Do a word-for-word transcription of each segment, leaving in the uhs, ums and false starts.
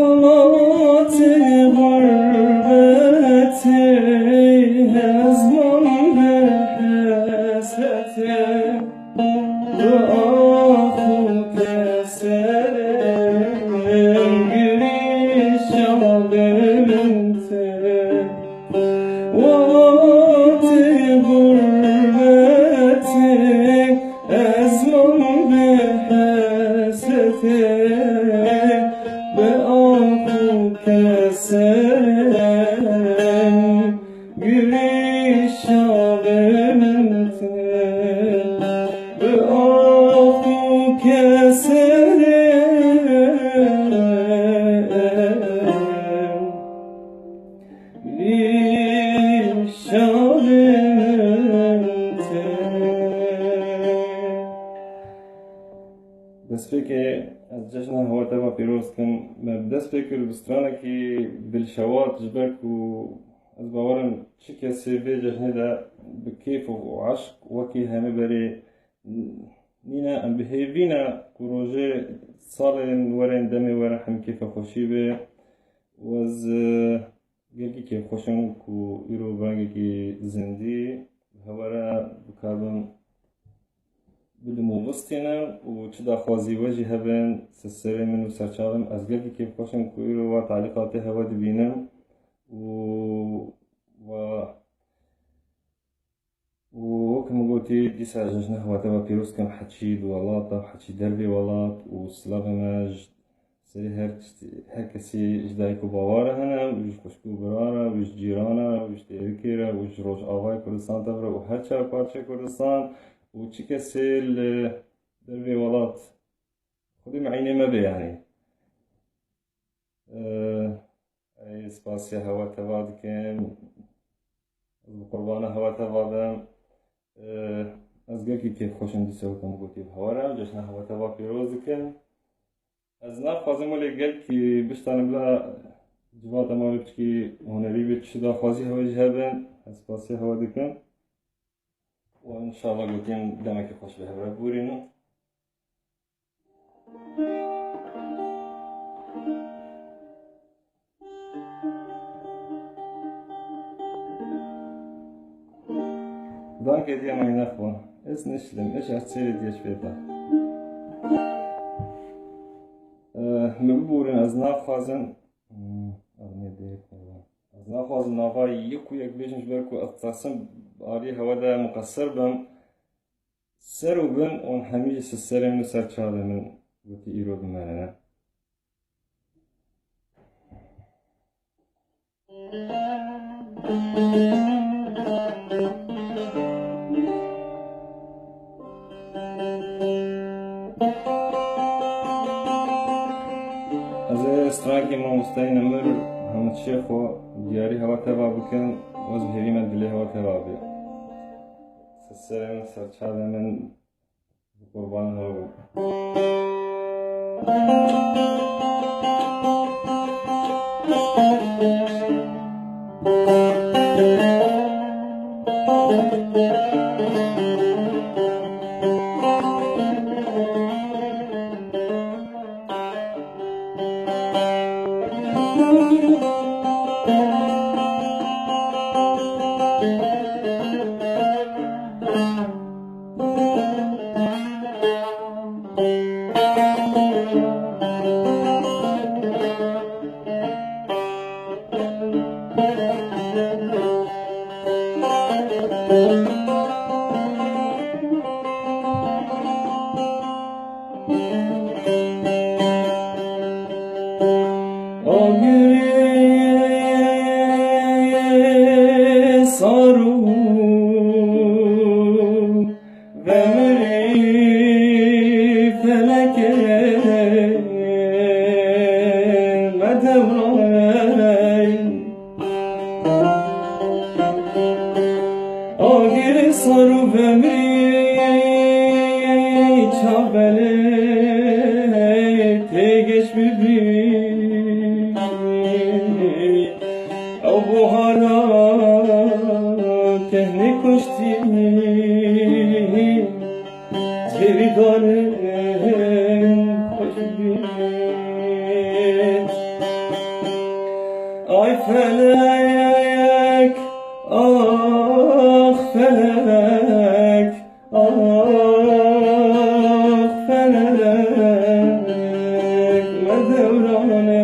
Welatê gurbetê hezman bi hesretê, bi ax û keserê girîşa bi min tê. Welatê gurbetê, ez mam bi hesretê, bi ax û keserê, girîşa bi min tê, bi ax û keserê. Destpêkê ez cejna hewa te va pîroz dikim. Me bi dest pê kir bi stranekî dilşewat, ji ber ku ez bawer im çi kesê vê cejnê de bi kêf û eşq wekî hemî berê nîne. Em bi hêvî ne ku rojê salên werên demê were hemî kêfxweşî be. Û ez, e, gelkî kêfxweş im ku îro bi rengekî zindî bi hewa re bikaribim bidim û bistînim û çi daxwazî we jî hebin, ser serê min û ser çavê min, ez gelkî kêfxweş im ku îro va talîqatê hewe dibînim û va Û wek min gotî, dîsa jejna hewa te va pîroz dikim, heçî di welat de, heçî dervê welat û silavê me ji serê her tiştî, her kesî ji dayik û bawa re hene û ji xwişk û bira re û ji cîran re û ji têrikê re û ji Rojavayê Kurdistan tevre û her çar parçeyê Kurdistan û çi kesê li dervê welat. Xwedê miînê me be, yanî. Ê, ey, spasiya hewa teva dikim. Ez bi qurbana hewa teva bim. Ê, ez gelkî kêfxweş im dîsa wek min gotî bi hewa re. Cejna hewa teva pîroz dikim. Ez naxwazim welê gelkî biştanim bila civata me wê piçkî hunerî bê, çi daxwazî hewe jî hebin. Ez spasiya hewa dikim. Û înşallah gotîm demekî xweş bi hev re bûrînin. Danke dir, mein Nachbar. Ist nicht schlimm, ich erzähle dir später. Eh, min bibûrin, ez naxwazim. Hmm, ez ne diyek ne. Ez naxwazim nava yek û yek bêjim, ji ber ku ez dixwazim alî hewe de muqesir bim. Ser û bin û hemî jî ser serê min û ser çavê min gotî îro bimerine. Ez ê strankê mamosteyê Nemir Hemidşêxo diyarî hewa teva bikim, ez bi hêvî me dilê hewa teva bê. Serê min, serçavê min, bi qurban hev bû. Agirê sar û vemirî felekê me dewraney. Agirê sar û vemirî çavbelê têgeş bibî. Ew buhara tehnê kuştî Cêrîdanê xweş bî. Ay felek, ax felek, ax felek, me dewrane.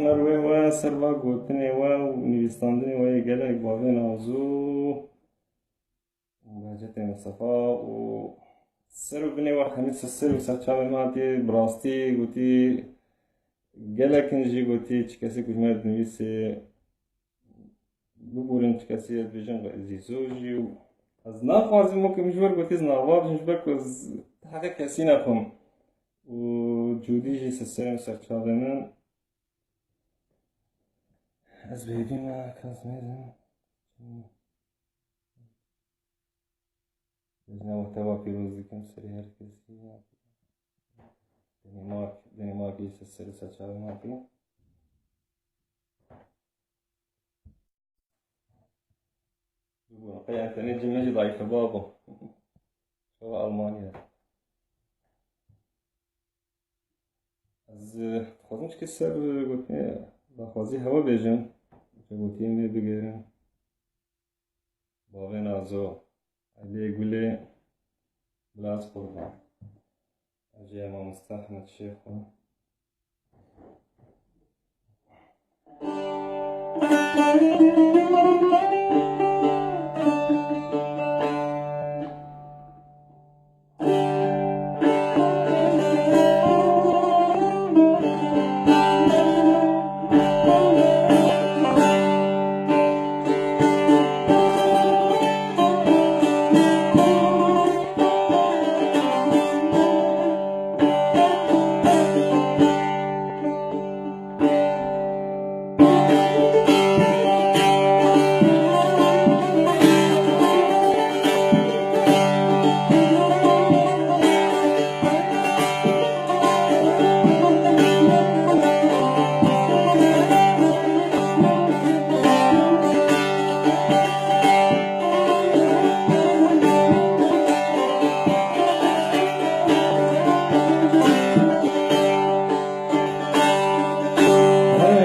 Ser wê we, ser va gotinê we û nivîsandinê we yê gelek bavê nazo û Behcetê Mistefa û ser û binê we hemî ser û ser çavê me hatî, bi rastî gotî, gelek in jî gotî, çi kesê ku ji me dinivîsê, biborin çi kesê ez dibêjim, ez zî zor jî û ez naxwazim wekî min ji wer gotî, ez nava bijim ji ber ku ez heqê kesî nexwim û cûdî jî ser serê min, ser çavê min. Ez bêdî me, kes mêzim. Bejna we teva pîroz dikim serê her kesî. Danimark, Danimark jî ser serê ser çavê me hatî. Bû, qey enternetê me jî zayîf e, babo. Şewa Almanya. Ez, eh, dixwazim çikê ser, eh, gotinê daxwazî hewe bêjim. Ji gotiyê me bigêrin. Bavê nazo, Elê Gulê, bila ez qurban. Ez jê mamoste Ehmed Şêxo.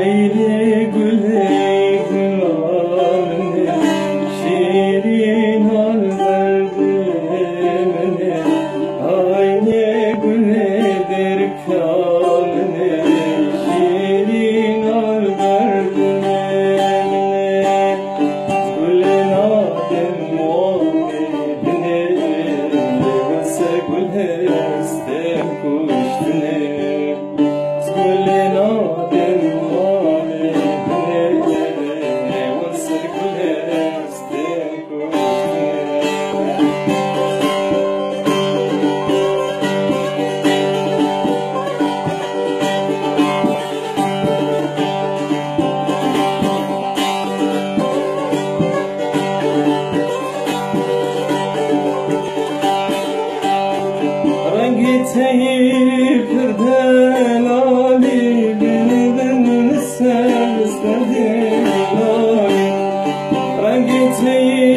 Eylê gulê gula min ê, şîrîn al derdê min ê. Eylê gulê derka min ê, şîrîn al derdê min ê. Gulê nadin wan ê dinê, wese gul hestên kuştinê. Rengê te yê pir delalî, bin bin li ser stendê lalî. Rengê te yê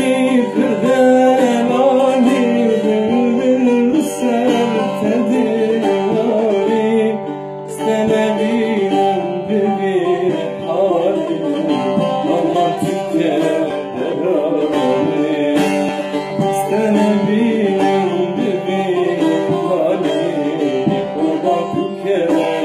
pir delalî, bin bin li ser stendê lalî. Stenebînim bibî halî, aman tu kederanê. Stenebînim bibî halî, aman tu kederanê.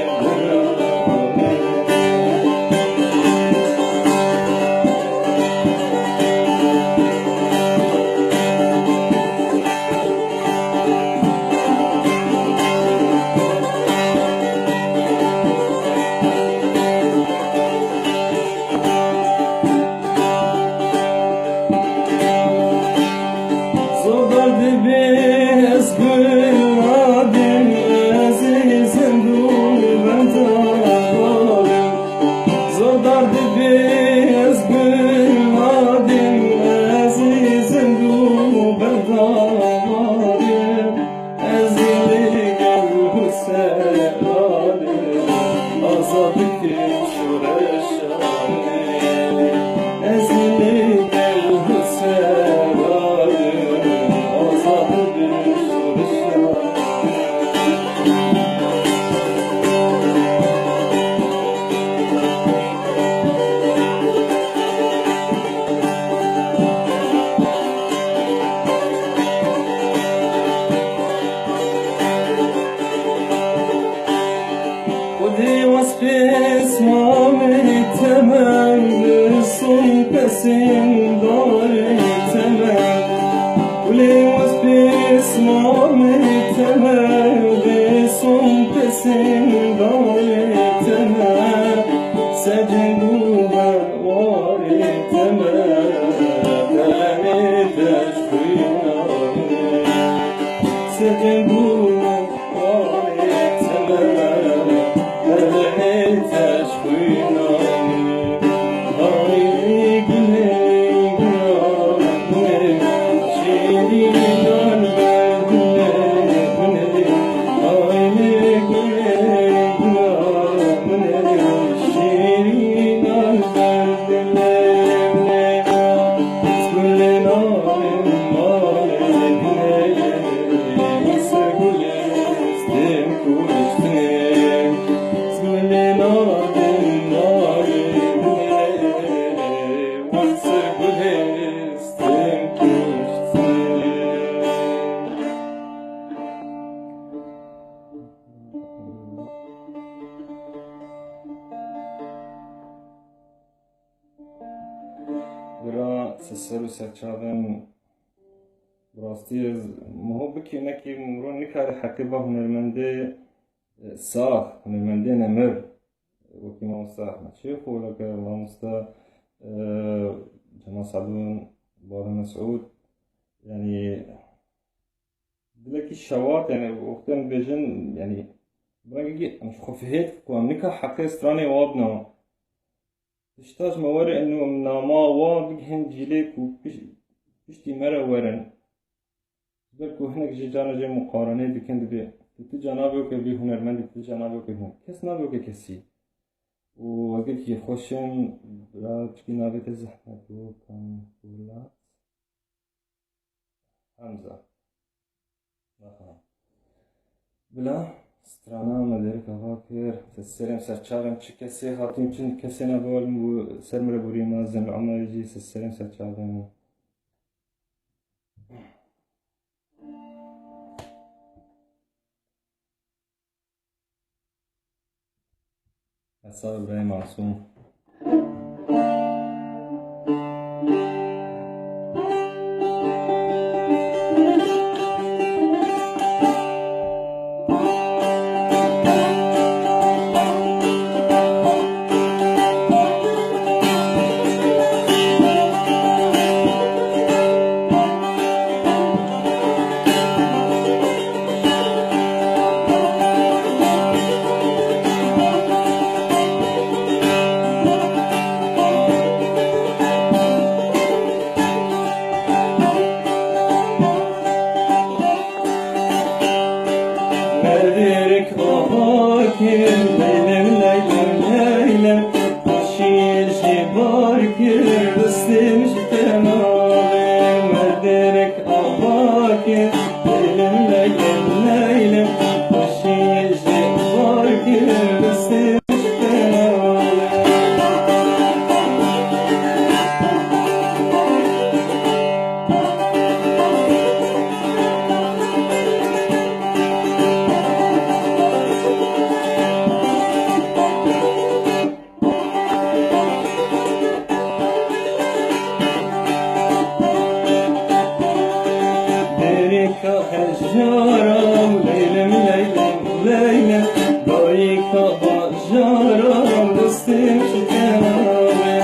Zordar dibe ez gul nadim, ezîzim dû benda barim. Zordar dibe ez gul nadim, ezîzim dû benda barim. Ez ê li gel Huseyinê azad bikim şoreşanê. Ez ê li gel Huseyinê azad bikim şoreşanê. Xwedê wespê esma min Sindorê temel, gulê waz pêsmanê temel, vê son pesên darê temel, sedên duvar warê temel, derenê deştînanê, sedên duvar Bira, ser û serçavên, bi rastî ez miho bikî nekî, miro nikare heqê va hunermendê, e, sax, hunermendê nemir, wekî mamosta Ehmed Şêx û weke mamosta, e, Cemal Sadun, Bala Mesûd, yanî, dilekî şewat, yanî, wextên dibêjin, yanî, bi rengekî em ji xwe fihêt ku em nika heqê stranê wa bina. Tişta ji me were inu em nama wa bigihin cîlê ku piş-, piştî me re werin. Ji ber ku hinek jî carna jê muqarenê dikin, dibê tu, tu ca nabe weke vî hunermendî, tu ca nabe weke huner-, kes nabe weke kesî. Û ez gelekî xweş im, bira piçkî navê te zehmet û kan Polat. Hemza. Aha. Bila strana me derek ava kir. Ser serê me, ser çavê me, çi kesê hatin, çi kesê ne, bol bû, ser me re borî me, Zemî Omer jî ser serê me, ser çavê me. Hesab Îbrahîm Masûm. Merdirik ava kir, leylem, leylem, leylem. Xweşiyê jê bar kir, destê min ji te navê. Merdirik ava kir, leylem, leylem, leylem. Xweşiyê jê bar kir, destê min ji te navê. Dereka hejaran, leylem, leylem, leylem. Dayika bajaran, destê min ji te navê.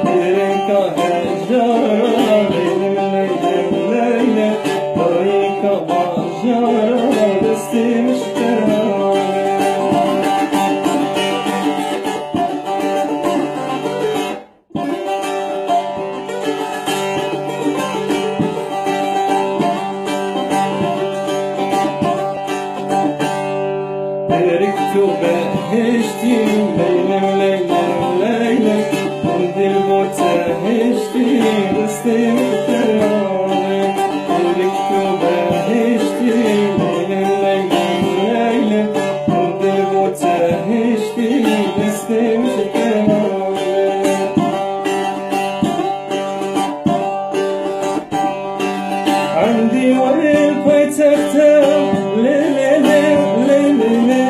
Dereka hejaran, leylem, leylem, leylem. Dayika bajaran, destê min ji te navê. Erik tu behiştî, leylem, leylem, leylem. Min dil bo te hiştî, destê min te navê. Erik tu behiştî, leylem, leylem, leylem. Min dil bo te hiştî, destê min ji te navê. Endî werê paytexte, lê, lê, lê, lê, lê, lê.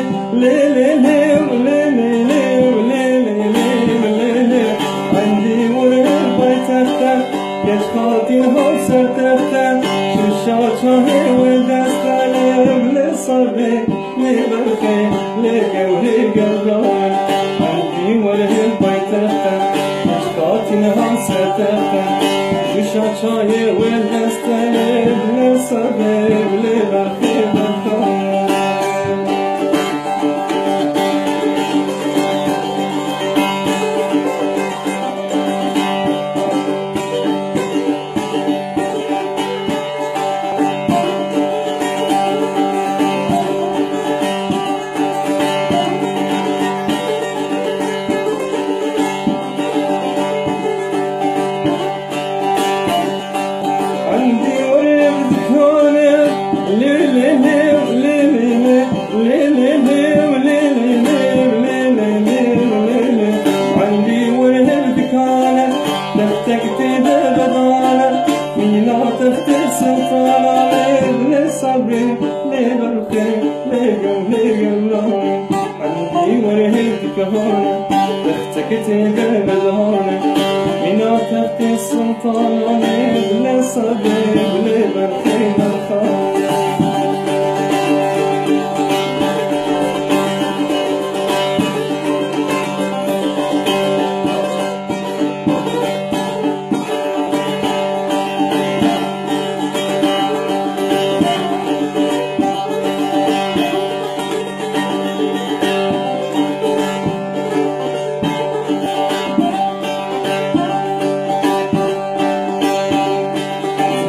Endî werê paytexte. Lê berxê, lê gewrê gewran, hemdî werhê paytexte, katin hamse texte, wişa çayê wê deste, lê sabê, lê berxê berxan. Endî werê bi dikane, lê lê lê, lê lê lê, lê lê lê, lê lê lê, lê lê lê, lê lê lê. Endî werê bi dikane, textek tê de bedane, mîna textê sultana, lê lê sabrê, lê berxê, lê gem, lê gem name. Endî werê bi dikane, textek tê de bedane, mîna textê sultanê, lê sabrê, lê berxê berxane.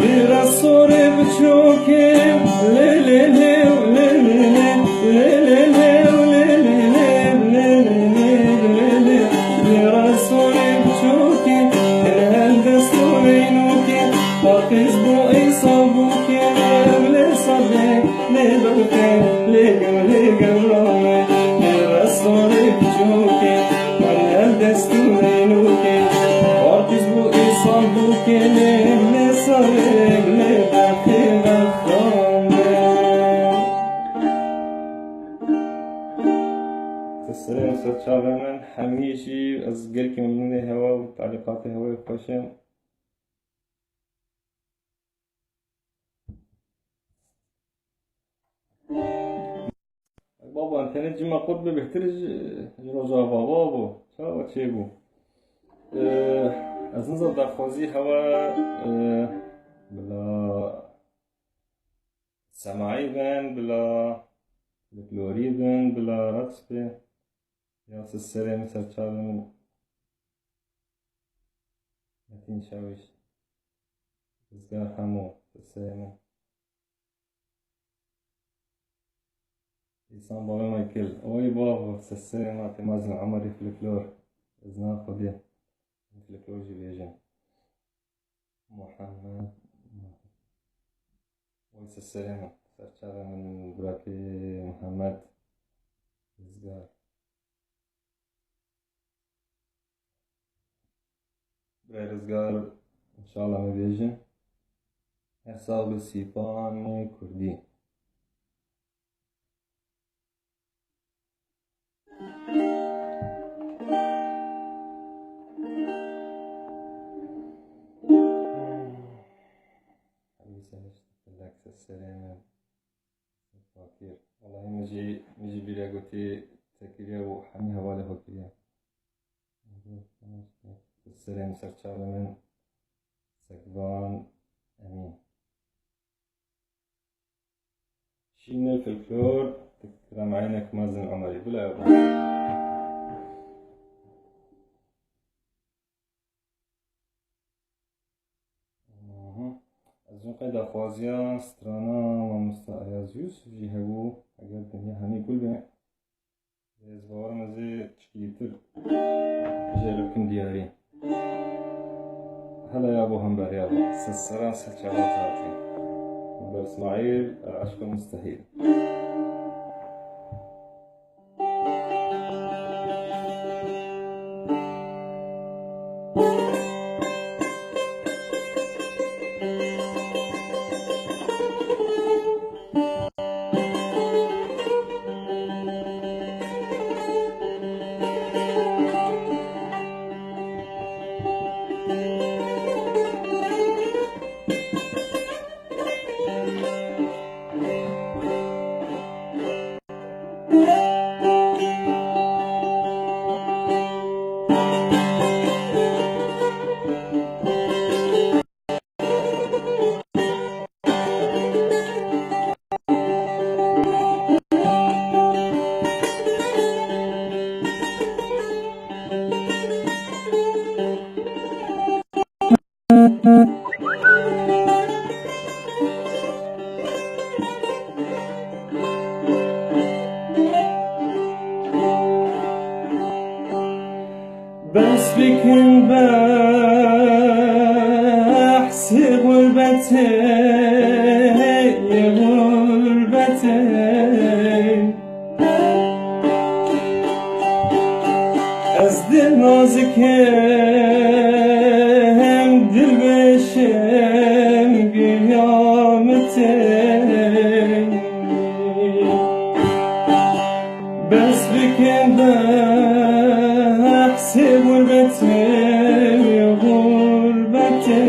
Vîra sorê biçûkê, lê lê lê, lê lê lê, lê lê lê, lê lê lê, lê lê lê, lê lê lê, lê lê lê. Vîra sorê biçûkê, hel hel dest û reynûkê, paqij bû ey sal bûkê, lê lê sabê, lê berxê, lê gem, lê gem rame, lê resorê biçûkê, hel hel dest û reynûkê, paqij bû ey sal bûkê, lê lê sabê, lê berxê berxane. Serê ser çavê min, hemî jî ez gelkî memnûnê hewa û talîqatê hewayê xweş im. Baba, internet cima qut bi bêhtir ji, ji roja baba bû. Çawa çêbû? Ee, ez niza daxwazî hewa, ee, bila semaî bin, bila folklorî bin, bila raqs bi. Ya siz serê min, ser çavê min. Metin Çawiş. Rizgar Hemo, siz serê min. Îhsan Baba Michael. Oy babo, siz serê min, Temazin Omerî folklor. Ez na xwedê folklor jî bêjim. Muhammed. Oy siz serê min, ser çavê min, birakê Muhammed. Rizgar. Birayê Rizgar, înşallah me bêjin. Her sax bi, Sîpanê Kurdî. Hemî serê min. Fakir. Wellahî min jî, min jî bîra gotî te kiriye û hemî hevalê xwe kiriye. Serê min, ser çavê min, Sekvan Emîn. Şînê folklor, Rameynek Mezin Omerî. Bila ya. Aha. Ez jin qey daxwaziya strana mamoste Ayaz Yusuf jî hebû, eger dinya hemî gul be. Ez bawerim ez ê tişkî tir jê re bikim diyarî. Hela ya bo hember ya bo. Siz seran ser çavan hatî. Hember Îsmaîl, El Eşq El Mustehîl. Bes bikin behsê xurbetê, xurbetê. Ez dil nazikim, dil beşim, giriya min tê. Bes bikin behsê xurbetê, xurbetê.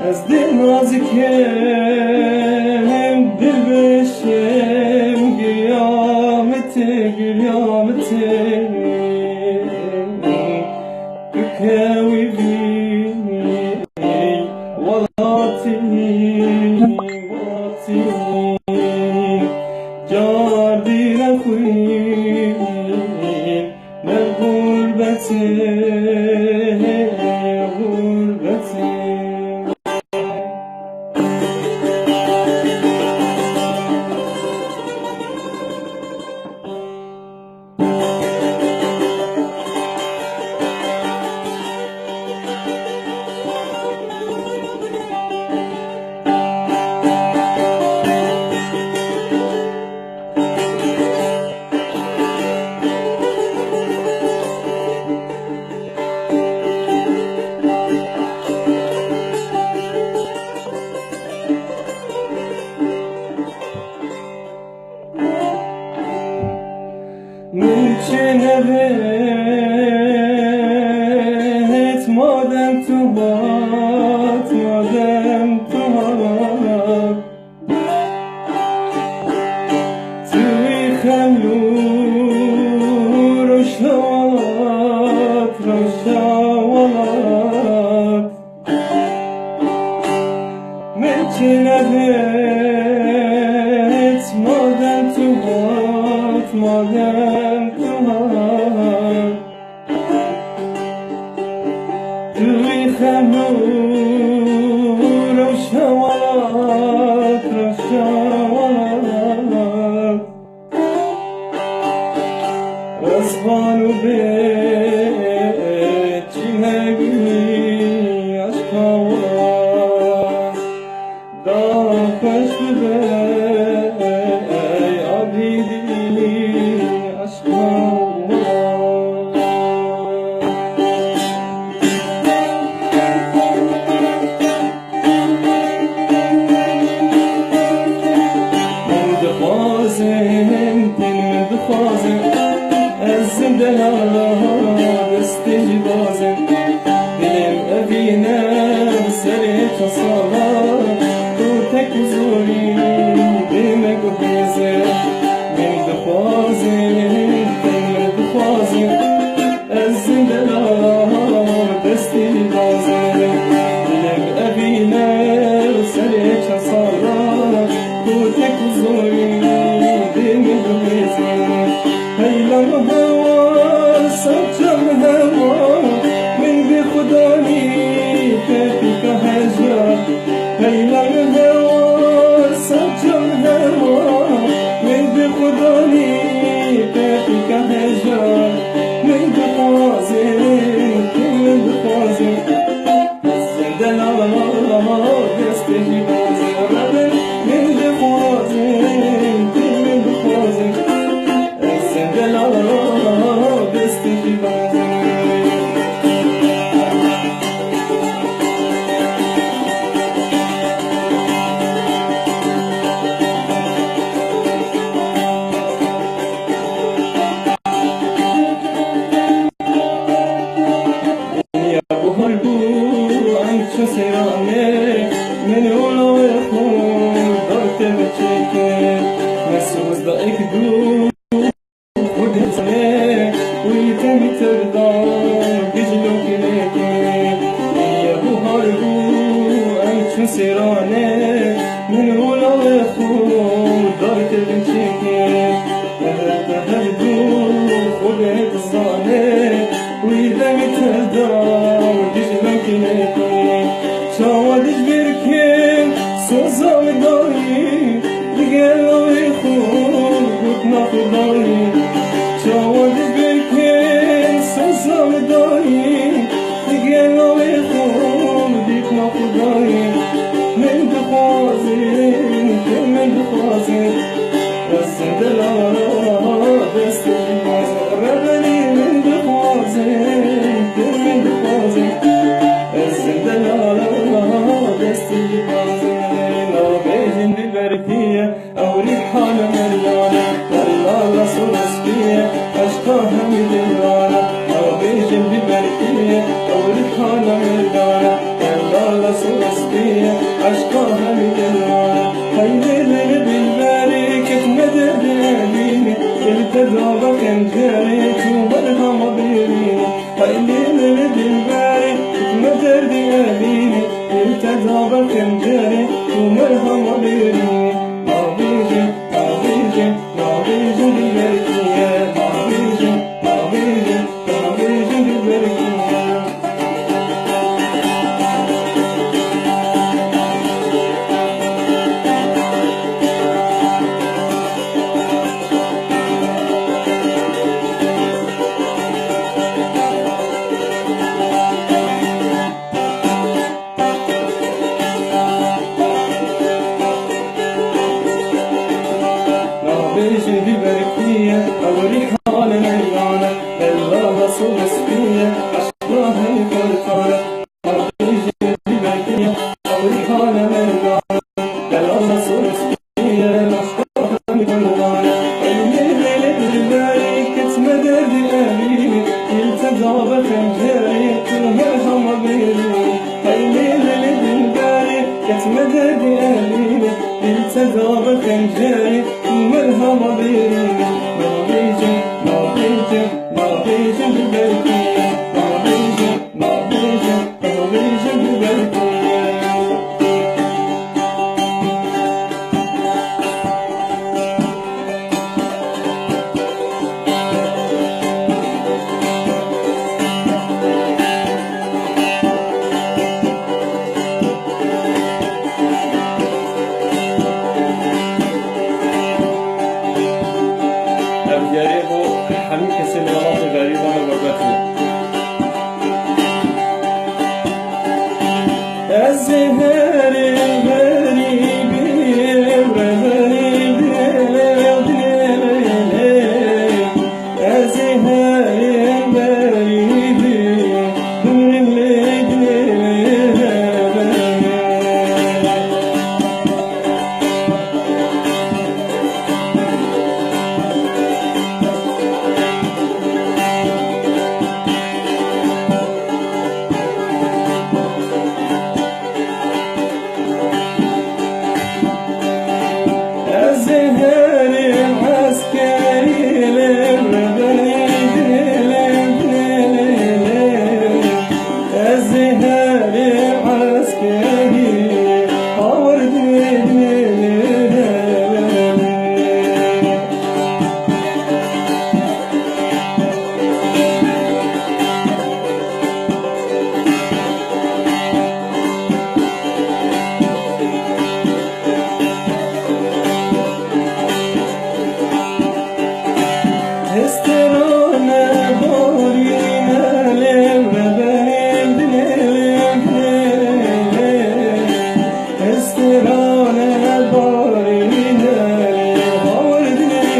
Ez dê nazikim, dil beşim, giriya min tê, giriya min tê. Tu kewî vî welatî, welatî, cardîne xwî, ne xurbetê, xurbetê. Min çi nevêt madem tu hat, madem tu hat. Tu wî xem û rojhelat, rojhelat. Min çi nevêt madem tu hat, madem tu hat. Tu wî xem û rojhelat, rojhelat. Rizvan û bê çînegî eşqa wa da xweş bibe, ey abîdî eşqa wa. Min dixwazin, min dixwazin, ez zindana destê jî bazin. Dilê min evîne serê çend sala, tu tek bi zorî bê me guhêze. Min dixwazin, min dixwazin, ez zindana destê bazê. Dilê min evîne serê çend sala, tu tek bi zorî dê min bibêze. Heyla min hewa, serça min hewa, min bê xwe danî te pîka heja. Heyla min hewa, serça min hewa, min bê xwe danî te pîka heja. Min dixwazin, tu min dixwazin. Zindana destê jî bazin. Min dixwazin, tu min dixwazin. Zindana destê jî bazin. Dinya buhar bû, em çi seyranê, min û lawê xwe dar te biçêke. Me soz da ek dû, xwe dizane, wî temî tevdan, gijlo kirêke. Dinya buhar bû, em çi seyranê, min û lawê xwe dar te biçêke. Te her, te her dû, xwe dizane, wî demî tevdan, gijlo kirêke. Çawa dijbêr ke soza min dayî, digel lawê xwe gotina xwe dayî. Ça- Bexemcere tu merhama bêrî, qeylê lê dilberê, gitme derdê evînê, dil te da bexemcere tu merhama bêrî. Nabêje, nabêje, nabêje dilberkî ye, nabêje, nabêje, nabêje dilberkî ye. Nabêjin dilberkî ye, ew rîhane meydane, bella da solespiye, eşqa heykarkane. Nabêjin dilberkî ye, ew rîhane meydane, bella da solespiye, eşqa heykarkane. Eylê lê dilberî, ketme derdê evînê, dil te da be xencerê, tu merhama bêrî. Qeylê lê dilberê, ketme derdê evînê, dil te da be xencerê, tu merhama bêrî. Nabêje, nabêje, nabêje dilberkî ye, nabêje, nabêje, nabêje dilberkî ye. Ev gerê bo hemî kesên welatê xerîban û gurbetê. Ez ê herî xerîbî, xerîbî, ez ê herî xerîbî, xerîbî. Ez ê herî eskerî lê rebenî dilê dilê. Ez ê herî eskerî awerdî dilê. Hestirane borîne lê rebenê dilê. Hestirane borîne lê hawar dilê.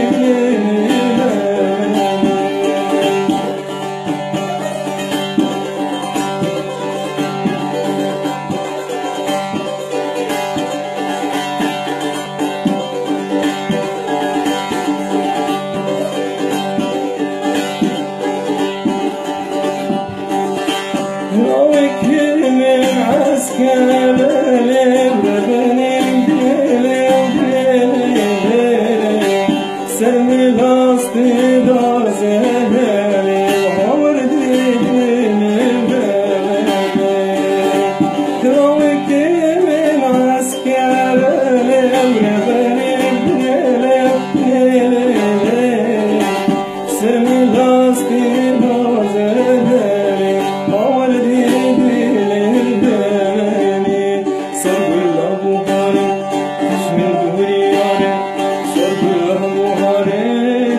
Ser min rastî nazerê, awerdî dilê. Ser gulla buharê, dijmin dûrî yarê. Ser gulla buharê,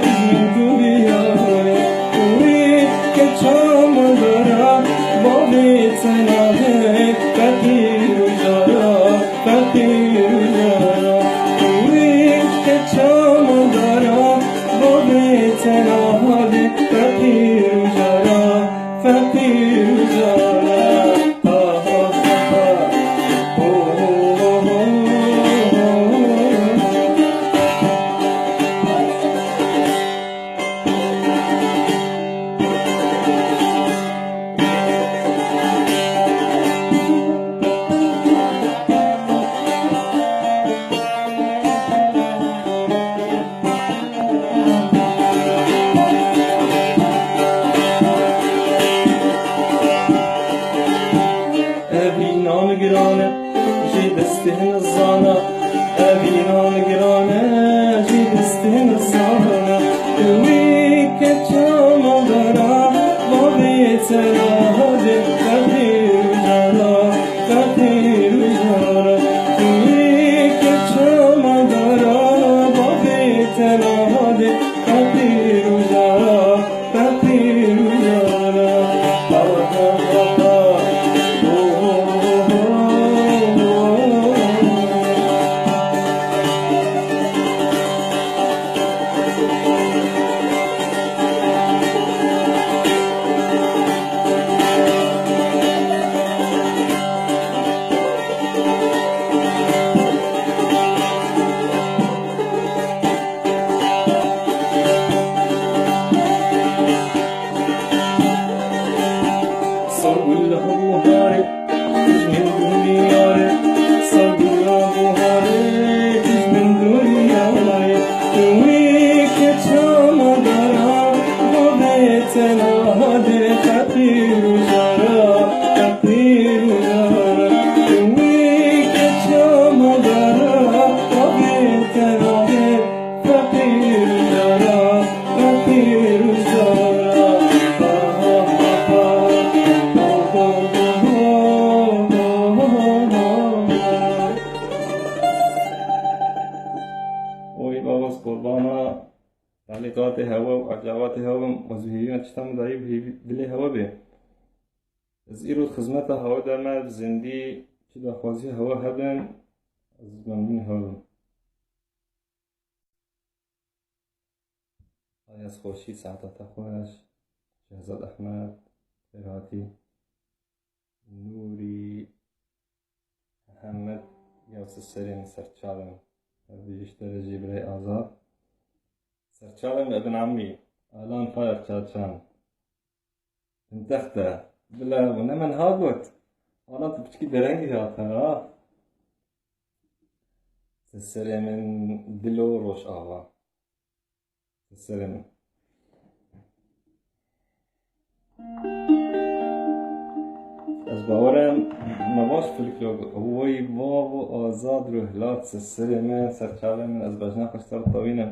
dijmin dûrî yarê. Wî ke çamdara, bavê tenavê, feqîr û jara. Feqîr û jara, wî ke çamdara, bavê tenavê, feqîr û jara, feqîr û jara. Ha, ha, ha, ha. Ho, ho, ho, ho. Oy, bavas qurbana, talîqatê hewe û ecabatê hewe, ez hêvî çita min dayî hêvî dilê hewe bê. Ez îro xizmeta hewe de me, zindî çi daxwaziya hewe hebin, ez memnûn hewe bim. Ayaz xweşî, saeta te xweş. Şehzad Ehmed, Ferhatî, Nûrî, Mihemed, ya siserên serçavin. Ev jî ji te re jî birayê Azad. Serçavin Ibn Amî, Alan Fayar Çaçan. Bin texte. Bila, bu ne min ha got. Alan tu piçkî derengî hate ha. Serê min Dilo Rojava. Serê min. Ez bawer im me baş folklor got. Woy bavo Azad Ruhlat, serê min, serçavê min, ez bejna xwe ji te re tewînim.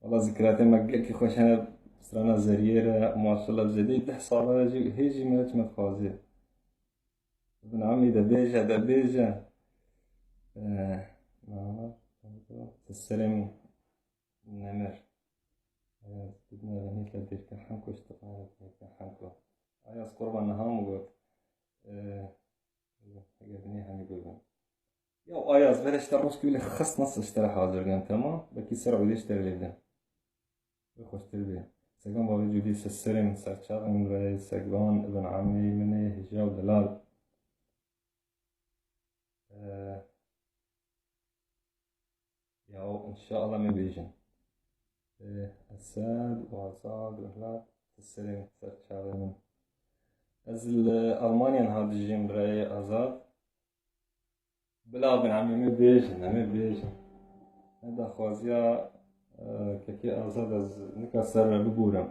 Wala zikratê me gelekî xweş hene, strana Zeriyê re, maşallah, zêdeyî deh sala re jî hê jî me çi me dixwaze. Bin amî de bêje, de bêje. Eh, na, serê min. Nemir. Eh, tu dine ve nîte dêrke hemko, işte, dêrke hemko. Ayaz qurban niha min got. Eh, eger nê hemî bibin. Ya Ayaz, vere işte rojkî wile xist nasıl işte hazır gen, tamam? Belki ser öyle işte lêdin. Ve xweştir bê. Segan bavê Cûdî, serê min, serçavê min re, segan Ibn Amî min ê, hija û delal. Eh, ya, inşallah me bêjin. Eh, Esed û Azad û Hilal, serê min, serçavê min. Ez li Almanya niha dijîm birayê Azad. Bila Ibn Amî me bêjin, em ê bêjin. Ne daxwaziya, eh, kekê Azad ez nika ser re bibûrim.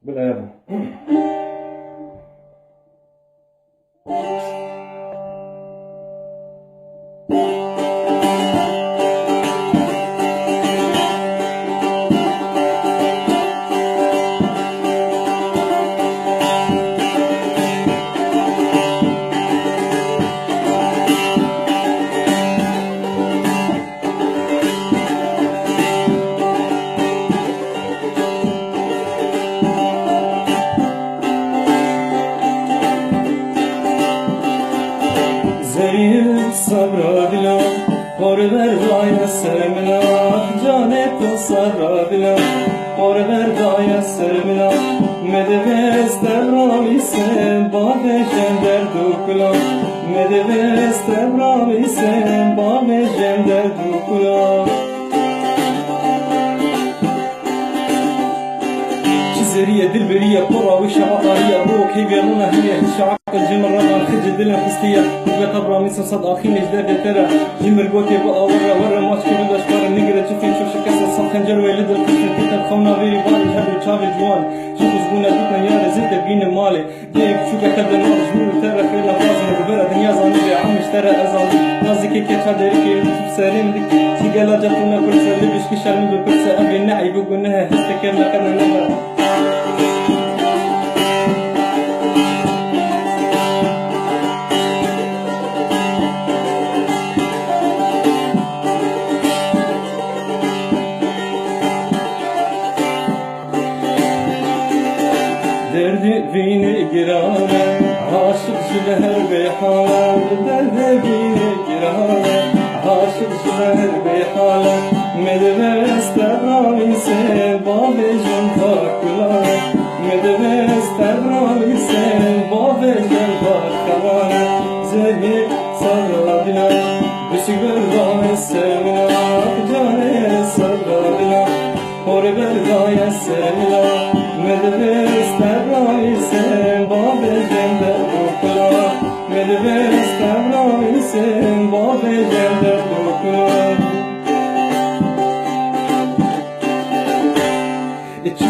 Bila ya. Zerî sabra dila, xor berdaye ser min a, canê tu sabra dila, xor berdaye ser min a. Me divêst devra lîsê, bavê jên derd û kula. Me divêst devra lîsê, bavê jên derd û kula. Çi zerî ye, dil berî ye, pora wî şewa tarî ye. Rok hêvê rûne hemê, hiç şewa qil ji min re van, xicî dilê xistî ye. Ve qebra min sed axî nêj derdê te re. Ji mir gotê bi awir re, were maç kir û daşkar re, nigire çifê ço şikeste, sed xencer wê li dil xistin, têtin xewna vêrî barî her du çavê ciwan. Ji xizbûne dûtin yare zêde bîne malê. Dê biçûkeke di nav ji min û te re xêr nexwazim û bibere dinya zanî bê em ji te re ez zanî. Nazikê keça derikê û tu serê min dikî. Ji gela cetûne pirse, li bişkî şermî bipirse, ev ê ne eyb û guneh e, hesteke me qede nebe. Derdê vînê giran e, aşiq ji ber bêhal e. Derdê vînê giran e, aşiq ji ber bêhal e. Me divêst te ravîsê, bavê jin xakula e. Me divêst te ravîsê, bavê jin xakula e. Zehî sara dila, bişik ber bavê semina, canê sara dila. Xor berdaye ser min a, me divêst te ravîsê, bavê jin derd û kula. Me divêst te ravîsê, bavê jin derd û kula. Çi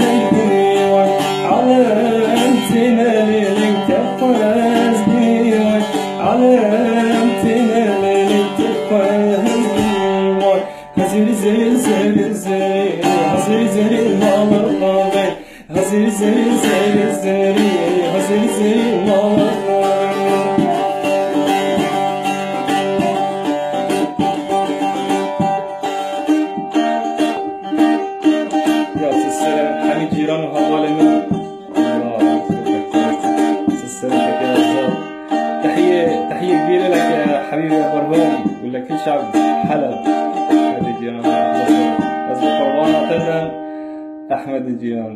hey, hey, vay. Alem têne lêlê te xwez bî, vay. Alem têne lêlê te xwez bî, vay. Hezir zir zir zir, hezir zir mala mala. Hezir zir zir zir, hezir zir mala mala. Ya siz selam, hemî cîran û hevalê min. Allah, siz selam, peki, Azad. Tehiye, tehiye kbîr leke Hebîbe Berhom û li kul şab Heleb. Hadi cîran, ez bi qurbana te dem, Ehmedê cîran.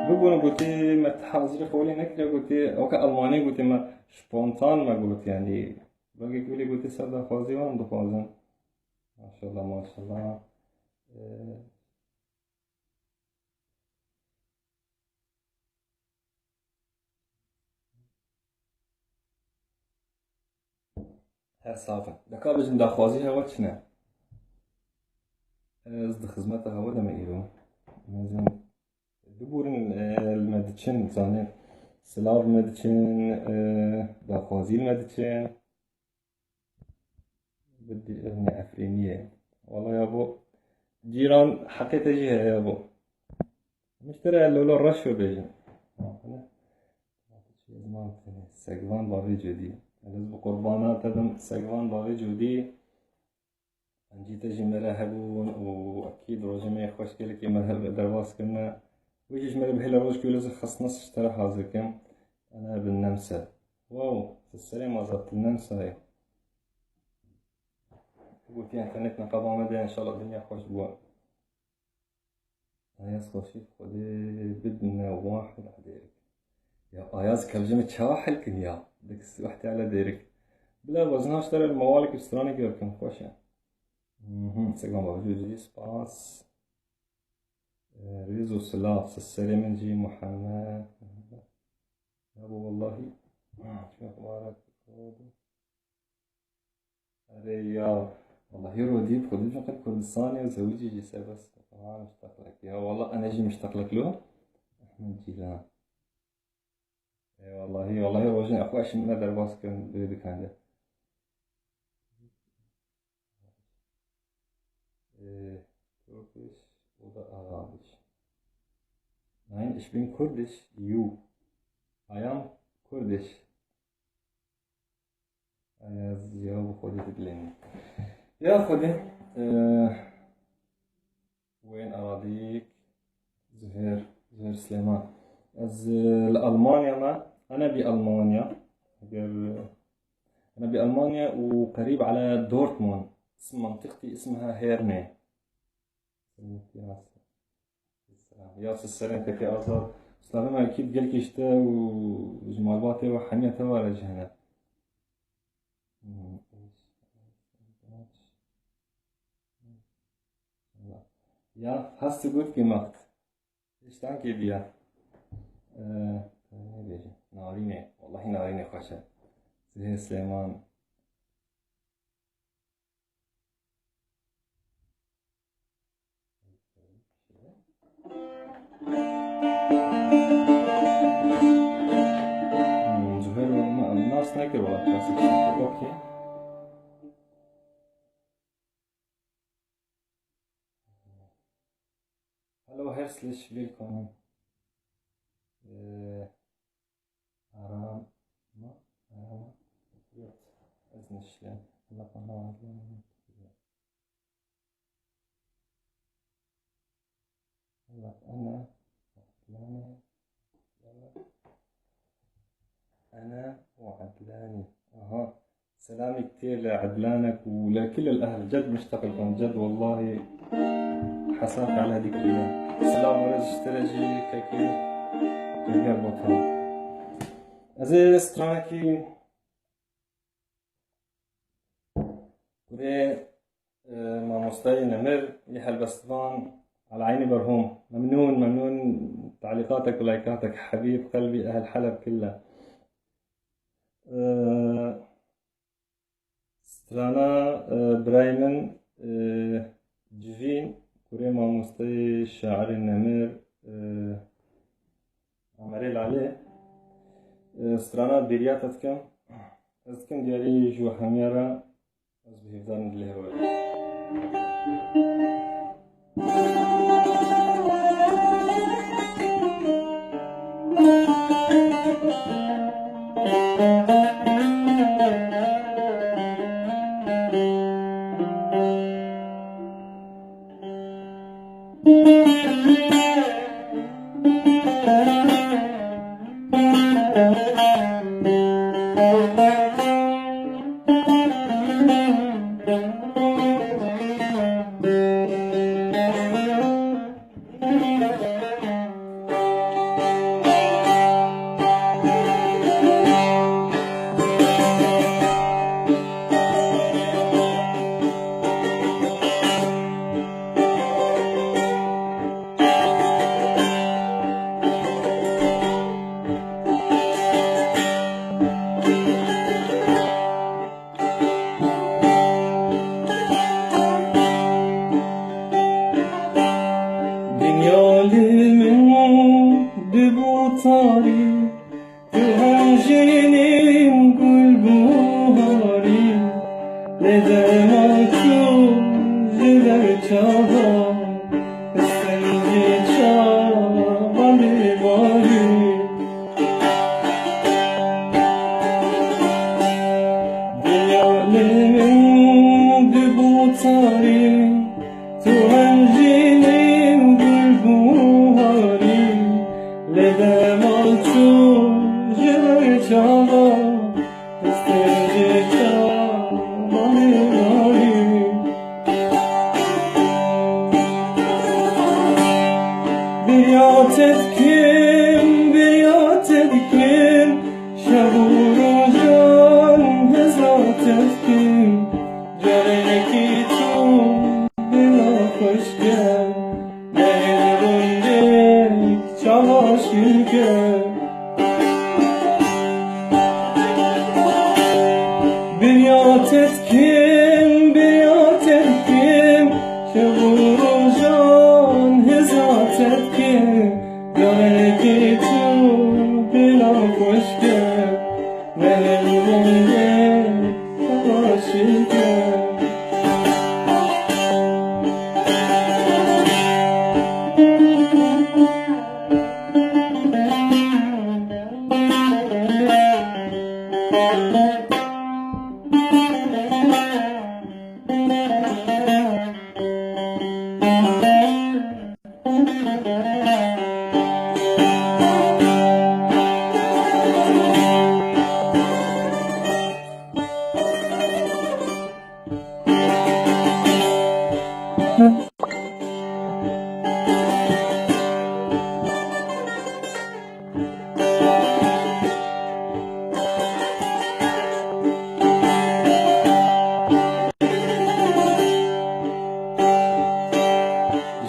Bibûn gotî me ti hazirî xwelî nekiriye, gotî, weke Almanî gotî me, spontan me got, yanî, belkî kulî gotî ser daxwazî wan dixwazin. Maşallah, maşallah. Ee, Her sax e. Deka bijin daxwazî hewa çi ne? Ez di xizmeta hewa de me îro. Mezin biborin, e, li me diçin, zanî silav li me diçin, e, daxwazî li me diçin. Bi di-, ne Efrîniyê. Wala ya bo cîran heqê te jî heye ya bo. Miştere lola reşo bêjin. Segvan bavê cudî. Ez bi qurbana te bim, segvan bavê cudî. Encî te jî me re hebûn û ekîd rojê me yê xweş gelekî me re derbas kirine. Wê jî ji me re bihêle roj ku ez xistine ji te re hazir kim. Ene bin nemse. Wow, tu serê ma zat nemsayê. Gotiye internet neqaba me de, inşallah dinya xweş bû. Ayaz Xweşî Xwedê bidine wahid edêrik. Ya Ayaz kevcime çawa helkin ya. Dik si wehte ele dêrik. Bila wezna ştere mawalik stranê görküm xweş e. Mhm, Instagram bavcı yüzü spas. Ee, Rizo silav, serê min jî Muhammed. Ya bu vallahi. Çok mübarek oldu. Erê ya, wellahî rodî bi xwedî jin qet Kurdistanê û zewicî jî serbest. Tamam, muşteqlek. Ya wallah, ene jî muşteqlek lo. Ehmed Cîlan. Ê wellahî, wellahî rojin xwe eşî me derbas kirin, bê dikande. Ê, Turkish oder Arabisch. Nein, ich bin Kurdisch, you. I am Kurdish. Aya ziya bi Xwedê didilêne. Ya Xwedê, e, wên aradîk Zuhêr, Zuhêr Silêman. Ez, e, li Almanya me, ene bi Almanya. Eger, e, ene bi Almanya û qerîb ala Dortmund. Ism mentiqtî ismha Herne. Ya siz serên pekê Azad. Slavê me ekîb gelkî ji te û ji malbatê we hemiya te were ji hene. Ya hast du gut gemacht. Îştankê diya. Ee, ne diyeceğim? Narîne. Wallahî narîne xweş e. Zihê Silêman. Hmm, Zuhêr, nas nekir wala klasik. Okey. Hallo, herzlich willkommen. Ee, Arama, arama. Yok. Ez nişlem. Allah bana var. Allah ana. Yani, ana ve Adlani. Aha. Selamî ktir li Edlanek û li kil el ehl. Ced muşteq li wan. Ced wellahî hesaf ala dikrî. Selam û rêz ji te re jî kekê Dilger Botan. Ez ê stranekî kurê, e, mamostayê Nemir yê helbestvan Ala Eynî Berhom. Memnûn, memnûn. Talîqatek û laykatek hebîb qelbî ehl Heleb kille. E, Strana, e, birayê min, e, Civîn, kurê mamosteyê şairê Nemir, e, Amerê Lalê, e, strana bêriya te dikim. Ez dikim diyarî ji we hemiya re, ez bi hêvdan dilê hewe. Dinya li min dibû tarî, tu hemjînîm gul buharî, lê dema tu ji ber çava stengê çavan dê barî. Dinya li min dibû tarî, tu hemjînîm gul buharî, lê dema tu ji Te dikim, bêriya te dikim, şev û rojan hêza te dikim. Carekî tu bila xweş ke, mehir rindek çawa şîr ke. Bêriya te dikim, bêriya te dikim, şev û rojan hêza te dikim. Carekî tu bila xweş ke, mehir rindek çawa şîr ke.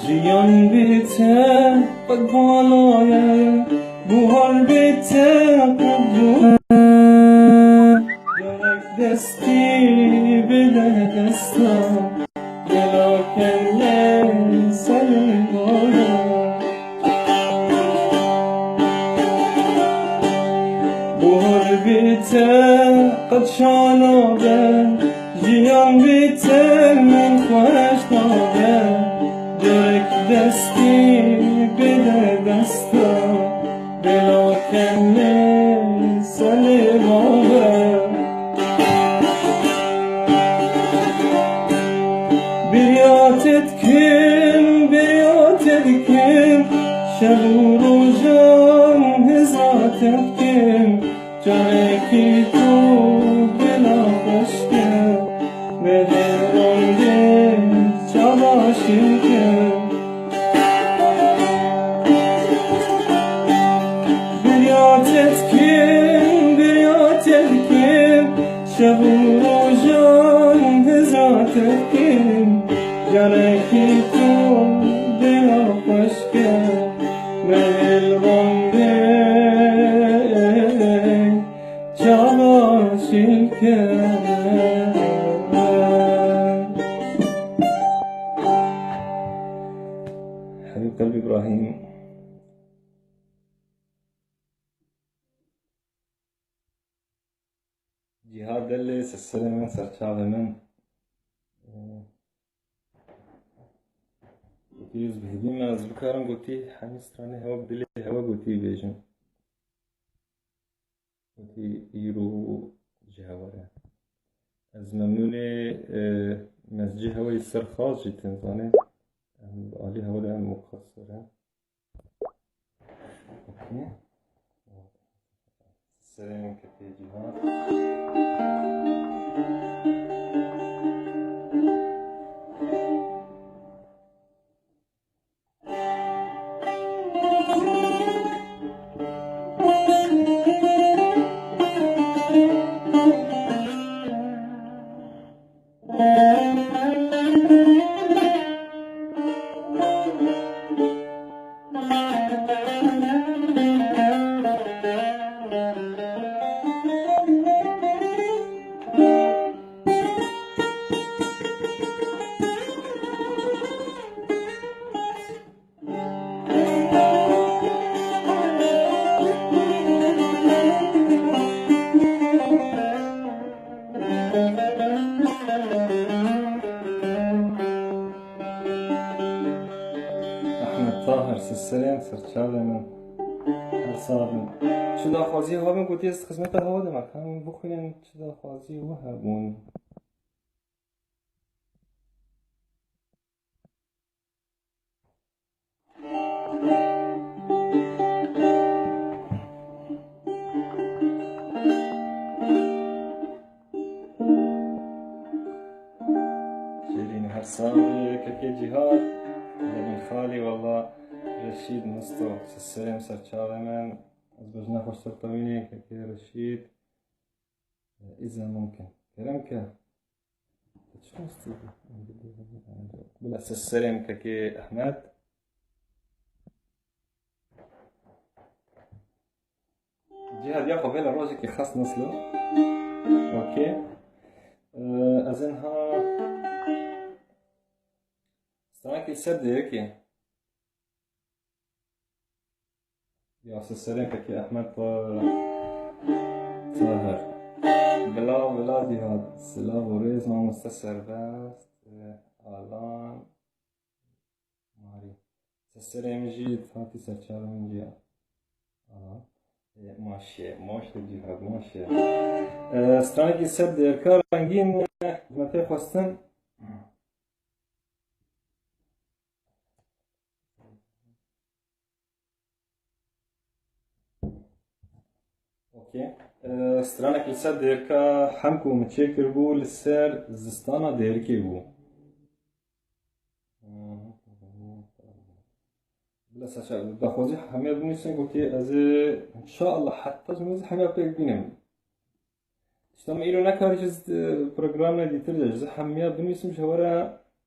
Jiyan bê te qet bala ye, buhar bê te qet bû. Gerek destî bide desta, gela kelle selê wara. Buhar bê te qet şana be, jiyan bê te min xweş nabe. Gerek destî bide desta, gela kelle selê wara. Bêriya te dikim, bêriya te dikim, şev û rojan hêza te dikim. Carekî tu bila xweş ke, mehir rindek çawa şîr ke. Bêriya te dikim, bêriya te dikim, şev û rojan hêza te dikim. Carekî tu bila xweş ke, mehir rindek çawa şîr ke. Habîb Qelbî Îbrahîm. Cîhad Delê, ser serê min, ser çavê min. Gotî, ez bi hêvî me, ez bikarim gotî hemî stranê hewa bi dilê hewa gotî bêjim. Gotî îro ji hewa re. Ez memnûnê, e, me ji hewa yê ser xas jî tên zanê. Em bi alî hewa de em muqesir in. Okey. Serê min ketê cîhan. Ehmed Tahir, ser serê min, ser çavê min. Her sax bin. Çi daxwaziyê hebin, gotî ez xizmeta hewa de me. Em bixwînin çi daxwaziyê we hebûn. Şêrîn, her sax bî, kekê Cîhad. Lebîn xalî, wela. Reşîd Musto, serê min, ser çavê min. Ez bejna xweştir tewînê, kekê Reşîd. Îza mumkin. Kerem ke. Çi rastî bû? Bila, serê min, kekê Ehmed. Cîhad ya xwe vêla rojekî xas naslo. Okey. Ee, ez ên ha stranekî ser dêrikê. Ya se serê pekî Ehmed Tahir. Bila, bila Cîhad. Silav û rêz mamoste Serbest. Ee, Alan. Marî. Se serê min jî hatî ser çavê min jî. Aha. E, maşe, maşe Cîhad, maşe. E, stranekî ser dêrka rengîn, e, me tê xwestin. Okey. E, stranek li ser dêrka hem ku min çêkiribû li ser zistana dêrikê bû. Bila saça, daxwazî hemiya binivîsim, gotî ez ê, inşallah, heta ji min zî hemiya pêk bînim. Tişta min îro nekarî ji programê dîtir de, ji hemiya binivîsim, ji hewa re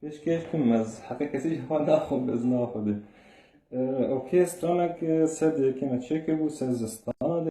pêşkêş kim, ez heqê kesî ji hewa naxwim, ez naxwedê. E, okey, stranek, e, ser dêrikê me çêkiribû, ser zistana de.